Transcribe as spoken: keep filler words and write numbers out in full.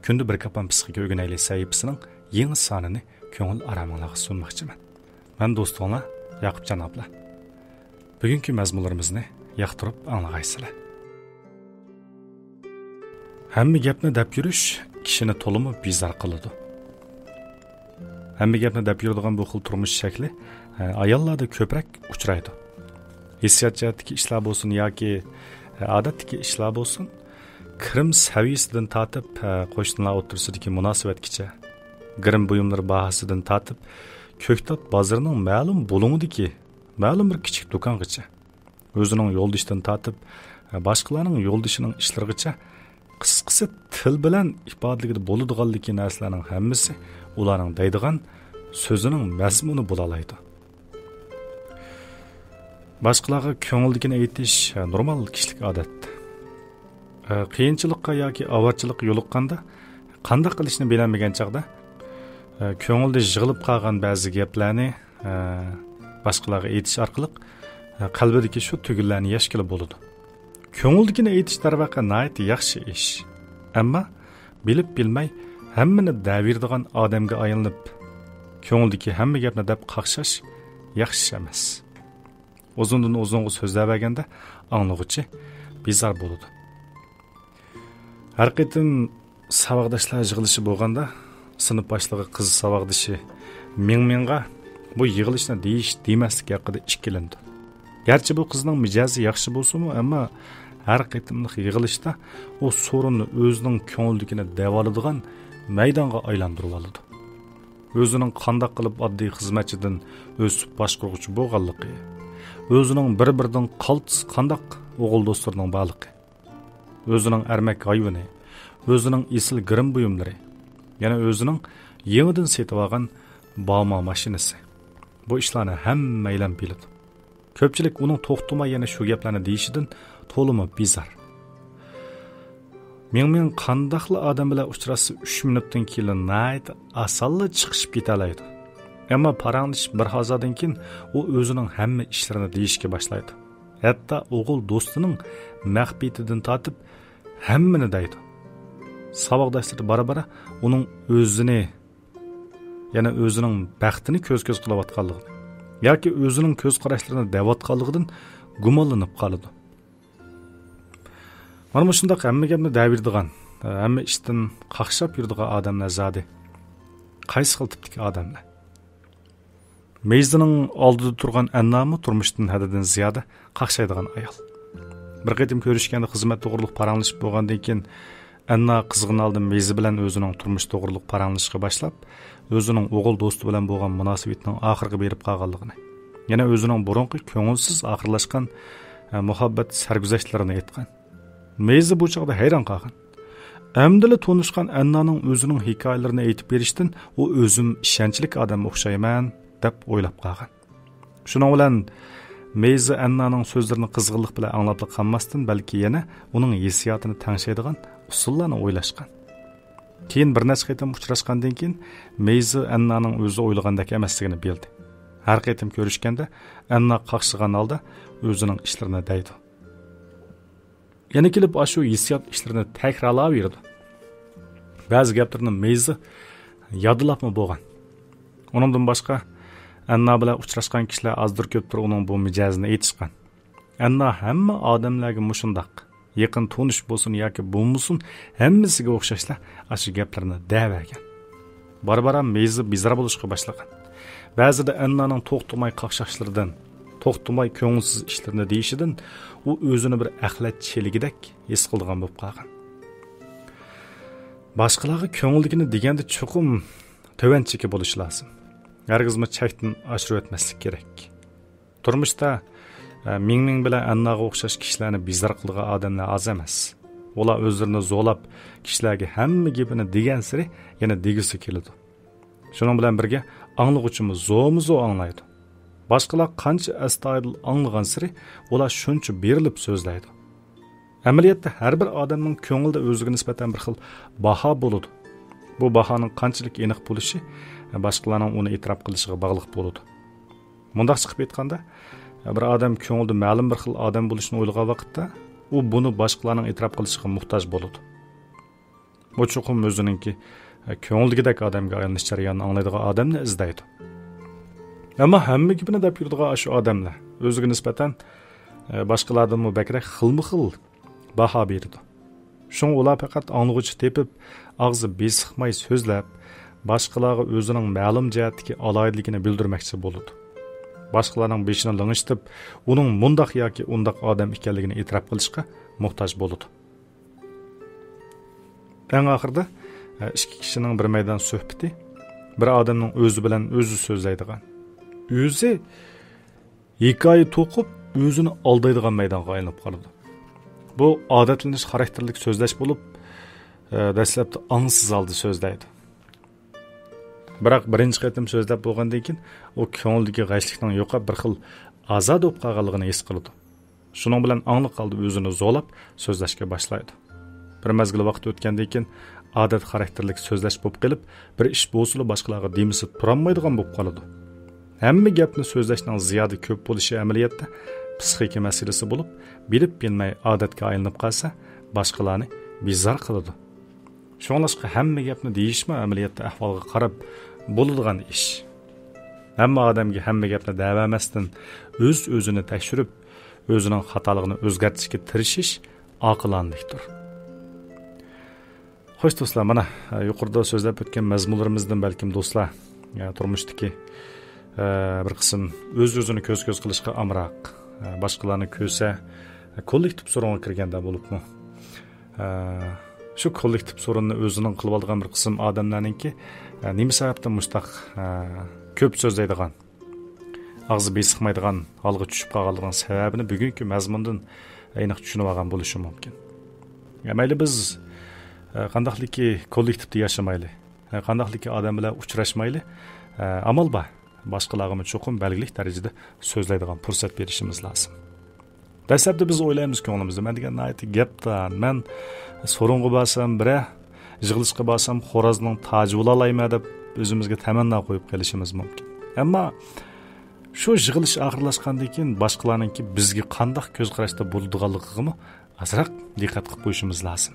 كۈندە بىر كاپام پىسخىكا ئۆگىنەيلى سەھىپىسىنىڭ يېڭى سانىنى كۆڭۈل ئارامىڭلارغا سۇنماقچىمەن. مەن دوستۇڭلار ياقۇپجان ئابلا. بۈگۈنكى مەزمۇنلىرىمىزنى ياقتۇرۇپ ئاڭلىغايسىلەر. ھەممە گەپنى دەپ يۈرۈش كىشىنى تولىمۇ بىزار قىلىدۇ. ھەممە گەپنى دەپ يۈرىدىغان بۇ خىل تۇرمۇش شەكلى، ئە، ئاياللاردا كۆپرەك ئۇچرايدۇ. ھېسسىيات جەھەتتىكى ئىشلار بولسۇن ياكى، ئە، ئادەتتىكى ئىشلار بولسۇن، كىرىم سەۋىيەسىدىن تارتىپ، ئە، قوشنىلار ئوتتۇرىسىدىكى مۇناسىۋەتكىچە، گىرىم بۇيۇملىرى باھاسىدىن تارتىپ، كۆكتات بازىرىنىڭ مەلۇم بۇلۇڭىدىكى مەلۇم بىر كىچىك دۇكانغىچە، ئۆزىنىڭ يولدىشىدىن تارتىپ، باشقىلارنىڭ يولدىشىنىڭ ئىشلىرىغىچە، قىسقىسى، تىل بىلەن ئىپادىلىگىلى بولىدىغانلىكى نەرسىلەرنىڭ ھەممىسى ئۇلارنىڭ دەيدىغان سۆزىنىڭ مەزمۇنى بولالايدۇ. باشقىلارغا كۆڭۈلدىكىنى ئېيتىش نورمال كىشىلىك ئادەت. قىيىنچىلىققا ياكى ئاۋارىچىلىققا يولۇققاندا قانداق قىلىشنى بىلەلمىگەن چاغدا، كۆڭۈلدە يىغىلىپ قالغان بەزى گەپلەرنى ئە، باشقىلارغا ئېيتىش ئارقىلىق، ئە، قەلبىدىكى شۇ تۈگۈنلەرنى يەشكىلى بولىدۇ. كۆڭۈلدىكىنى ئېيتىش، دەرۋەقە، ناھايىتى ياخشى ئىش. ئەمما بىلىپ بىلمەي ھەممىنى دەۋېرىدىغان ئادەمگە ئايلىنىپ، كۆڭۈلدىكى ھەممە گەپنى دەپ قاقشاش ياخشى ئىش ئەمەس. ئۇزۇندىن ئۇزۇنغا سۆزلەۋەرگەندە ئاڭلىغۇچى بىزار بولىدۇ. ھەر قېتىم ساۋاقداشلار يىغىلىشى بولغاندا، سىنىپ باشلىقى قىز ساۋاقدىشى مىڭمىڭغا بۇ يىغىلىشنى دېيىش، دېمەسلىك ھەققىدە ئىككىلىنىدۇ. گەرچە بۇ قىزنىڭ مىجەزى ياخشى بولسىمۇ، ئەمما ھەر قېتىملىق يىغىلىشتا ئۇ سورۇننى ئۆزىنىڭ كۆڭلىدىكىنى دەۋالىدىغان مەيدانغا ئايلاندۇرۇۋالىدۇ. ئۆزىنىڭ قانداق قىلىپ ئاددىي خىزمەتچىدىن ئۆسۈپ باشقۇرغۇچى بولغانلىقى، ئۆزىنىڭ بىر-بىرىدىن قالتىس قانداق ئوغۇل دوستلىرىنىڭ بارلىقى، ئۆزىنىڭ ئەرمەك ھايۋىنى، ئۆزىنىڭ ئېسىل گىرىم بۇيۇملىرى، يەنە ئۆزىنىڭ يېڭىدىن سېتىۋالغان باما ماشىنىسى. بۇ ئىشلارنى ھەممەيلەن بىلىدۇ. كۆپچىلىك ئۇنىڭ توختىماي يەنە شۇ گەپلەرنى دېيىشىدىن تولىمۇ بىزار. مىڭمىڭ قانداقلا ئادەم بىلەن ئۇچراشسا، ئۈچ مىنۇتتىن كېيىنلا ناھايىتى ئاسانلا چىقىشىپ كېتەلەيدۇ. ئەمما پاراڭلىشىپ بىر ھازادىن كېيىن ئۇ ئۆزىنىڭ ھەممە ئىشلىرىنى دېيىشكە باشلايدۇ. ھەتتا ئوغۇل دوستىنىڭ مەخپىيىتىدىن تارتىپ ھەممىنى دەيدۇ. ساۋاقداشلىرى بارا-بارا ئۇنىڭ ئۆزىنى، يەنە ئۆزىنىڭ بەختىنى كۆز-كۆز قىلىۋاتقانلىقىنى ياكى ئۆزىنىڭ كۆز قاراشلىرىنى دەۋاتقانلىقىدىن گۇمانلىنىپ قالىدۇ. مانا مۇشۇنداق ھەممە گەپنى دەۋېرىدىغان، ھەممە ئىشتىن قاقشاپ يۈرىدىغان ئادەملەر زادى قايسى خىل تىپتىكى ئادەملەر؟ مېيزىنىڭ ئالدىدا تۇرغان ئەننامۇ تۇرمۇشتىن ھەددىدىن زىيادە قاقشايدىغان ئايال. بىر قېتىم كۆرۈشكەندە خىزمەت توغرۇلۇق پاراڭلىشىپ بولغاندىن كېيىن، ئەننا قىزغىن ھالدا مېيزى بىلەن ئۆزىنىڭ تۇرمۇش توغرۇلۇق پاراڭلىشىشقا باشلاپ، ئۆزىنىڭ ئوغۇل دوستى بىلەن بولغان مۇناسىۋىتىنىڭ ئاخىرىغا بېرىپ قالغانلىقىنى، يەنە ئۆزىنىڭ بۇرۇنقى كۆڭۈلسىز ئاخىرلاشقان، ئە، مۇھەببەت سەرگۈزەشتلىرىنى ئېيتقان. مېيزى بۇ چاغدا ھەيران قالغان. ئەمدىلا تونۇشقان ئەننانىڭ ئۆزىنىڭ ھېكايىلىرىنى ئېيتىپ بېرىشتىن ئۇ ئۆزۈم ئىشەنچلىك ئادەمگە ئوخشايمەن دەپ ئويلاپ قالغان. شۇنىڭ بىلەن مېيزى ئەننانىڭ سۆزلىرىنى قىزغىنلىق بىلەن ئاڭلاپلا قالماستىن، بەلكى يەنە ئۇنىڭ ھېسسىياتىنى تەڭشەيدىغان ئۇسۇللارنى ئويلاشقان. كېيىن بىر نەچچە قېتىم ئۇچراشقاندىن كېيىن، مېيزى ئەننانىڭ ئۆزى ئويلىغاندەك ئەمەسلىكىنى بىلدى. ھەر قېتىم كۆرۈشكەندە، ئەننا قاقشىغان ھالدا ئۆزىنىڭ ئىشلىرىنى دەيدۇ. يەنە كېلىپ ئاشۇ ھېسسىيات ئىشلىرىنى تەكرارلاۋېرىدۇ. بەزى گەپلىرىنى مېيزى يادلاپمۇ بولغان. ئۇنىڭدىن باشقا، ئەننا بىلەن ئۇچراشقان كىشىلەر ئازدۇر كۆپتۇر ئۇنىڭ بۇ مىجەزىنى ئېيتىشقان. ئەننا ھەممە ئادەملەرگە مۇشۇنداق، يېقىن تونۇش بولسۇن ياكى بولمىسۇن، ھەممىسىگە ئوخشاشلا ئاشۇ گەپلەرنى دەۋەرگەن. بارا-بارا مېيزى بىزار بولۇشقا باشلىغان. بەزىدە ئەننانىڭ توختىماي قاقشاشلىرىدىن، توختىماي كۆڭۈلسىز ئىشلىرىنى دېيىشىدىن ئۇ ئۆزىنى بىر ئەخلەت چېلىگىدەك ھېس قىلىدىغان بولۇپ قالغان. باشقىلارغا كۆڭۈلدىكىنى دېگەندە چوقۇم تۆۋەن چېكى بولۇشى لازىم. ھەرگىزمۇ چەكتىن ئاشۇرۇۋەتمەسلىك كېرەك. تۇرمۇشتا، ئە، مىڭمىڭ بىلەن ئەنناغا ئوخشاش كىشىلەرنى بىزار قىلىدىغان ئادەملەر ئاز ئەمەس. ئۇلار ئۆزلىرىنى زورلاپ، كىشىلەرگە ھەممە گېپىنى دېگەنسېرى يەنە دېگۈسى كېلىدۇ. شۇنىڭ بىلەن بىرگە، ئاڭلىغۇچىمۇ زورمۇ زور ئاڭلايدۇ. باشقىلار قانچە ئەستايىدىل ئاڭلىغانسېرى ئۇلار شۇنچە بېرىلىپ سۆزلەيدۇ. ئەمەلىيەتتە ھەر بىر ئادەمنىڭ كۆڭلىدە ئۆزىگە نىسبەتەن بىر خىل باھا بولىدۇ. بۇ باھانىڭ قانچىلىك ئېنىق بولۇشى باشقىلارنىڭ ئۇنى ئېتىراپ قىلىشىغا باغلىق بولىدۇ. مۇنداق چىقىپ ئېيتقاندا، بىر ئادەم كۆڭلىدە مەلۇم بىر خىل ئادەم بولۇشنى ئويلىغان ۋاقىتتا، ئۇ بۇنى باشقىلارنىڭ ئېتىراپ قىلىشىغا موھتاج بولىدۇ. ئۇ چوقۇم ئۆزىنىڭكى، ئە، كۆڭلىدىكىدەك ئادەمگە ئايلىنىش جەريانىنى ئاڭلايدىغان ئادەمنى ئىزدەيدۇ. ئەمما ھەممە گېپىنى دەپ يۈرىدىغان ئاشۇ ئادەملەر ئۆزىگە نىسبەتەن، ئە، باشقىلاردىنمۇ بەكرەك خىلمۇ خىل باھا بېرىدۇ. شۇڭا ئۇلار پەقەت ئاڭلىغۇچى تېپىپ، ئاغزى بېسىقماي سۆزلەپ، باشقىلارغا ئۆزىنىڭ مەلۇم جەھەتتىكى ئالاھىدىلىكىنى بىلدۈرمەكچى بولىدۇ. باشقىلارنىڭ بېشىنى لىڭشىتىپ، ئۇنىڭ مۇنداق ياكى ئۇنداق ئادەم ئىكەنلىكىنى ئېتىراپ قىلىشقا موھتاج بولىدۇ. ئەڭ ئاخىرىدا، ئىككى كىشىنىڭ بىر مەيدان سۆھبىتى، بىر ئادەمنىڭ ئۆزى بىلەن ئۆزى سۆزلەيدىغان، ئۆزى ھېكايە توقۇپ، ئۆزىنى ئالدايدىغان مەيدانغا ئايلىنىپ قالىدۇ. بۇ ئادەتلىنىش خاراكتېرلىك سۆزلەش بولۇپ، ئە، دەسلەپتە ئاڭسىز ھالدا سۆزلەيدۇ. بىراق بىرىنچى قېتىم سۆزلەپ بولغاندىن كېيىن، ئۇ كۆڭلىدىكى غەشلىكنىڭ يوقاپ، بىر خىل ئازادە بولۇپ قالغانلىقىنى ھېس قىلىدۇ. شۇنىڭ بىلەن ئاڭلىق ھالدا ئۆزىنى زورلاپ سۆزلەشكە باشلايدۇ. بىر مەزگىل ۋاقىت ئۆتكەندىن كېيىن، ئادەت خاراكتېرلىك سۆزلەش بولۇپ قېلىپ، بىر ئىش بولسىلا باشقىلارغا دېمىسە تۇرالمايدىغان بولۇپ قالىدۇ. ھەممە گەپنى سۆزلەشنىڭ زىيادە كۆپ بولۇشى ئەمەلىيەتتە پسىخىكا مەسىلىسى بولۇپ، بىلىپ بىلمەي ئادەتكە ئايلىنىپ قالسا، باشقىلارنى بىزار قىلىدۇ. شۇڭلاشقا ھەممە گەپنى دېيىشمۇ ئەمەلىيەتتە ئەھۋالغا قاراپ بولىدىغان ئىش. ھەممە ئادەمگە ھەممە گەپنى دەۋەرمەستىن، ئۆز-ئۆزىنى تەكشۈرۈپ، ئۆزىنىڭ خاتالىقىنى ئۆزگەرتىشكە تىرىشىش ئاقىلانىلىكتۇر. خوش دوستلار، مانا، يۇقىرىدا سۆزلەپ ئۆتكەن مەزمۇنلىرىمىزدىن بەلكىم دوستلار، تۇرمۇشتىكى، بىر قىسىم ئۆز-ئۆزىنى كۆز-كۆز قىلىشقا ئامراق، باشقىلارنى كۆرسە، كوللېكتىپ سورۇنغا كىرگەندە بولۇپمۇ، شۇ كوللېكتىپ سورۇننى ئۆزىنىڭ قىلىۋالغان بىر قىسىم ئادەملەرنىڭكى، نېمە سەۋەبتىن مۇشتاق، كۆپ سۆزلەيدىغان، ئاغزى بېسىقمايدىغان ھالغا چۈشۈپ قالغانلىقىنىڭ سەۋەبىنى بۈگۈنكى مەزمۇندىن ئېنىق چۈشىنىۋالغان بولۇشى مۇمكىن. يا، مەيلى بىز، ئە، قانداقلىكى كوللېكتىپتا ياشىمايلى، ئە، قانداقلىكى ئادەم بىلەن ئۇچراشمايلى، ئە، ئامال بار، باشقىلارغىمۇ چوقۇم بەلگىلىك دەرىجىدە سۆزلەيدىغان پۇرسەت بېرىشىمىز لازىم. دەسلەپتە بىز ئويلايمىز كۆڭلىمىزدە، مەن دېگەن ناھايىتى گەپدان، مەن سورۇنغا بارسام بىرەر، يىغىلىشقا بارسام، خورازنىڭ تاجى بولالايمەن دەپ ئۆزىمىزگە تەمەننا قويۇپ قېلىشىمىز مۇمكىن. ئەمما شۇ يىغىلىش ئاخىرلاشقاندىن كېيىن باشقىلارنىڭكى بىزگە قانداق كۆز قاراشتا بولىدىغانلىقىغىمۇ ئازراق دىققەت قىلىپ قويۇشىمىز لازىم.